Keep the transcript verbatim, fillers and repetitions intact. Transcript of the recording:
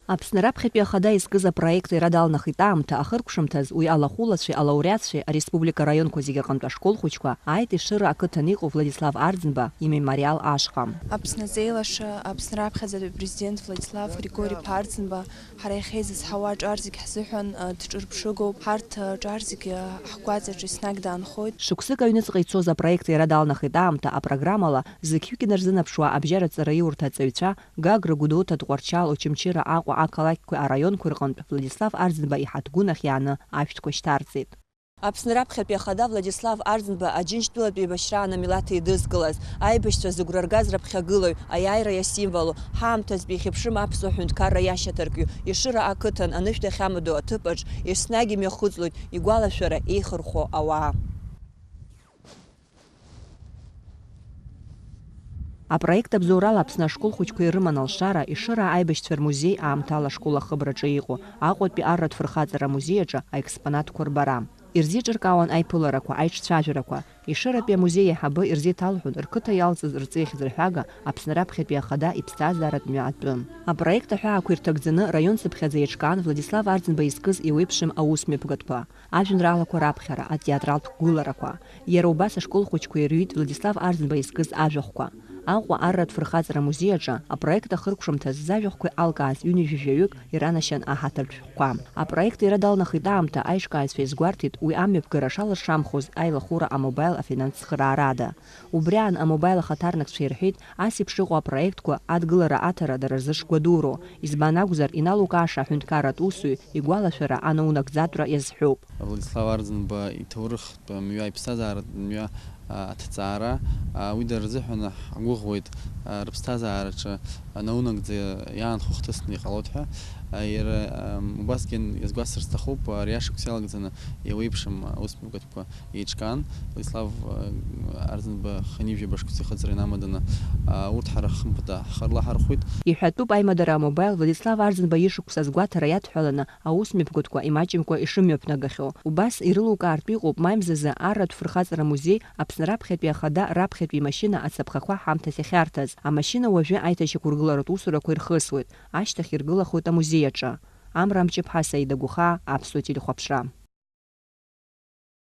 Аԥсны раԥхьатәи ахада изкыз апроект иара далнахит аамҭа ахыркәшамҭаз уи алахәылацәеи алауреатцәеи ареспублика араионқәа зегьы рҟынтә ашкол хәыҷқәа ааит Ешыра ақыҭан иҟоу Владислав Арӡынба имемориал ашҟа. Аԥсны зеилаша, Аԥсны раԥхьаӡатәи апрезидент Владислав Григори-иԥа Арӡынба ҳара иахьа изызҳауа аҿар зегь ҳзыҳәан, ы, дҿырԥшыгоуп. Ҳарҭ, ы, аҿар зегьы ҳгәаҵаҿы еснагь даанхоит. Шықәсык аҩныҵҟа ицоз апроект иара далнахит аамҭа апрограммала зықьҩык инарзынаԥшуа абжьаратә ҵараиурҭа аҵаҩцәа Гагра, Гәдоуҭа, Тҟәарчал, Очамчыра, Аҟәа ақалақьқәеи араионқәеи рҟынтә Владислав Арӡынба иҳаҭгәын ахь иааны ашәҭқәа шьҭарҵеит. Аԥсны раԥхьатәи ахада Владислав Арӡынба Аџьынџьтәылатәи еибашьраан амилаҭ еидызкылаз, аибашьцәа зыгәра ргаз раԥхьагылаҩ, аиааира иасимволу, ҳаамҭазтәи ихьыԥшым аԥсуа ҳәынҭқарра иашьаҭаркҩы, Ешыра ақыҭан анышә дахьамадоу аҭыԥаҿ еснагь имҩахыҵлоит игәалашәара еихырхәо ауаа. Апроект абзоурала Аԥсны ашкол хәыҷқәа ирыман алшара, Ешыра аибашьцәа рмузеи аамҭала ашкол ахыбраҿы иҟоу Аҟәатәи арратә фырхаҵара амузеи аҿы аекспонатқәа рбара. Ирзеиҿыркаауан аиԥыларақәа, аиҿцәажәарақәа. Ешыратәи амузеи аиҳабы ирзеиҭалҳәон рқыҭа иалҵыз рҵеи ахьӡырҳәага Аԥсны раԥхьатәи ахада иԥсҭазааратә мҩа атәы. Апроект аҳәаақәа ирҭагӡаны раион цыԥхьаӡа еиҿкаан Владислав Арӡынба изкыз еиуеиԥшым аусмҩаԥгатәқәа. Ажәеинраалақәа раԥхьара, атеатралтә гәыларақәа. Иара убас ашкол хәыҷқәа ирҩит Владислав Арӡынба изкыз ажәахәқәа. Аҟәа арратә фырхаҵара музеи аҿы апроект ахыркәшамҭаз зажәахәқәа алкааз ҩынҩажәи жәаҩык иранашьан аҳаҭыртә шәҟәқәа. Апроект иара далнахит аамҭа аиҿкааҩцәа иазгәарҭеит уи амҩаԥгара шалыршамхоз аилахәыра амобаил афинанс цхыраарада. Убри аан амобаил ахаҭарнакцәа ирҳәеит, ас еиԥш иҟоу апроектқәа адгылара аҭара дара рзы шгәадуроу, избан акәзар, иналукааша аҳәынҭқарратә усуҩ игәалашәара анаунагӡатәра иазҳәоуп. Владислав Арӡынба иҭоурыхтә мҩа, иԥсҭазааратә мҩа, а, аҭҵаара, а, уи дара рзыҳәан ҳгәыӷуеит, а, рыԥсҭазаараҿы, а, наунагӡа иаанхо хҭысны иҟалоит ҳәа. А, иара, ам, убасгьы иазгәасҭар сҭахуп, ари ашықәс иалагӡаны еиуеиԥшым, а, усмҩаԥгатәқәа еиҿкаан, Владислав, а, Арӡынба хынҩажәи жәаба шықәса ихыҵра инамаданы, а, урҭ ҳара хымԥада ҳхы рлаҳархәит. Иҳәатәуп аимадара амобаил Владислав Арӡынба ишықәса азгәаҭара иадҳәаланы аусмҩаԥгатәқәа имаҷымкәа ишымҩаԥнагахьоу. Убас ирылукаартә иҟоуп маи мзазы арратә фырхаҵара музеи Аԥсны раԥхьатәи ахада раԥхьатәи имашьына ацаԥхақәа ҳамҭас иахьарҭаз. Амашьына уажәы аиҭашьақәыргыларатә усурақәа ирхысуеит, ашьҭахь иргылахоит амузеи аҿы. Амра Амҷыԥҳа, Саида Гәыхаа, Аԥсуа телехәаԥшра.